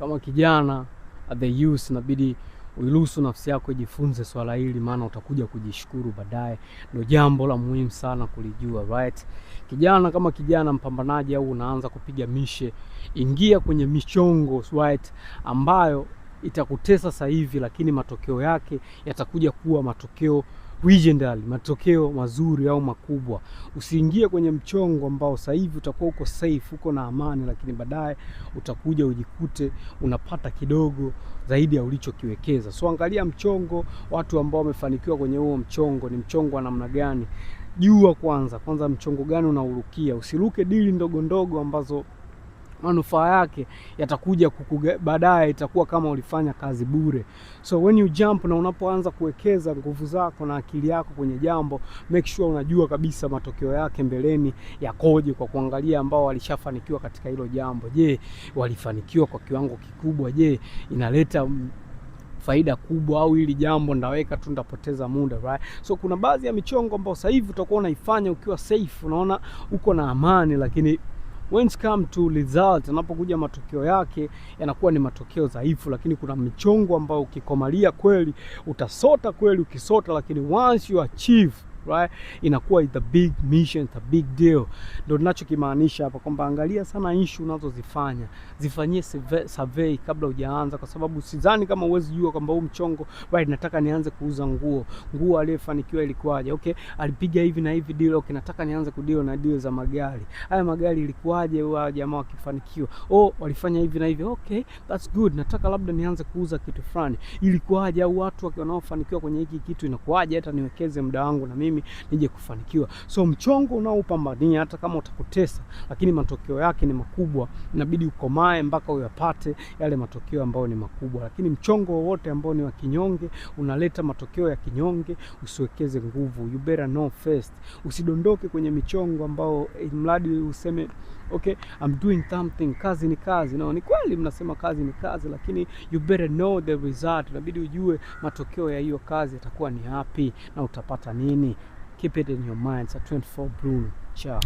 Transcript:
Kama kijana at the youth, inabidi uiruhusu nafsi yako ijifunze swala hili, maana utakuja kujishukuru baadaye. Ndio jambo la muhimu sana kulijua, right? Kijana kama kijana mpambanaji au unaanza kupiga mishe, ingia kwenye michongo, right, ambayo itakutesa sasa hivi, lakini matokeo yake yatakuja kuwa matokeo legendary, matokeo mazuri au makubwa. Usiingie kwenye mchongo ambao sasa hivi utakuwa uko safe, uko na amani, lakini baadaye utakuja ujikute unapata kidogo zaidi ya ulichokiwekeza. So angalia mchongo, watu ambao wamefanikiwa kwenye huo mchongo ni mchongo wa namna gani. Jua kwanza kwanza mchongo gani unaurukia. Usiruke dili ndogo ndogo ambazo manufaa yake yatakuja baadaye, itakuwa kama ulifanya kazi bure. So when you jump na unapoanza kuwekeza nguvu zako na akili yako kwenye jambo, make sure unajua kabisa matokeo yake mbeleni yakoje, kwa kuangalia ambao walishafanikiwa katika hilo jambo. Je, walifanikiwa kwa kiwango kikubwa? Je, inaleta faida kubwa au hili jambo ndaweka tu ndapoteza muda, right? So kuna baadhi ya michongo ambayo sasa hivi utakuwa unaifanya ukiwa safe, unaona uko na amani, lakini when it come to result, anapokuja matokeo yake yanakuwa ni matokeo dhaifu. Lakini kuna michongo ambayo ukikomalia kweli utasota kweli, ukisota, lakini once you achieve, right, inakuwa the big mission, the big deal. Ndio ninachokimaanisha hapa kwamba angalia sana issue unazozifanya, zifanyie survey kabla hujaanza, kwa sababu sidhani kama huwezi jua kwamba huu mchongo, right, nataka nianze kuuza nguo, nguo aliyefanikiwa ilikuwaje? Okay, alipiga hivi na hivi deal. Okay, nataka nianze kudeal na deal za magari, haya magari ilikuwaje wa jamaa wakifanikiwa? Oh, walifanya hivi na hivi. Okay, that's good. Nataka labda nianze kuuza kitu fulani, ilikuwaje? Au watu wanaofanikiwa kwenye hiki kitu inakuwaje? Hata niwekeze muda wangu na mimi nije kufanikiwa. So mchongo unaoupambania hata kama utakutesa, lakini matokeo yake ni makubwa. Inabidi ukomae mpaka uyapate yale matokeo ambayo ni makubwa. Lakini mchongo wowote ambao ni wa kinyonge unaleta matokeo ya kinyonge, usiwekeze nguvu. You better know first. Usidondoke kwenye michongo ambao mradi useme, "Okay, I'm doing something, kazi ni kazi." No, ni kweli mnasema kazi ni kazi, lakini you better know the result. Inabidi ujue matokeo ya hiyo kazi yatakuwa ni yapi na utapata nini. Keep it in your mind. Sa 24 Bruno. Ciao.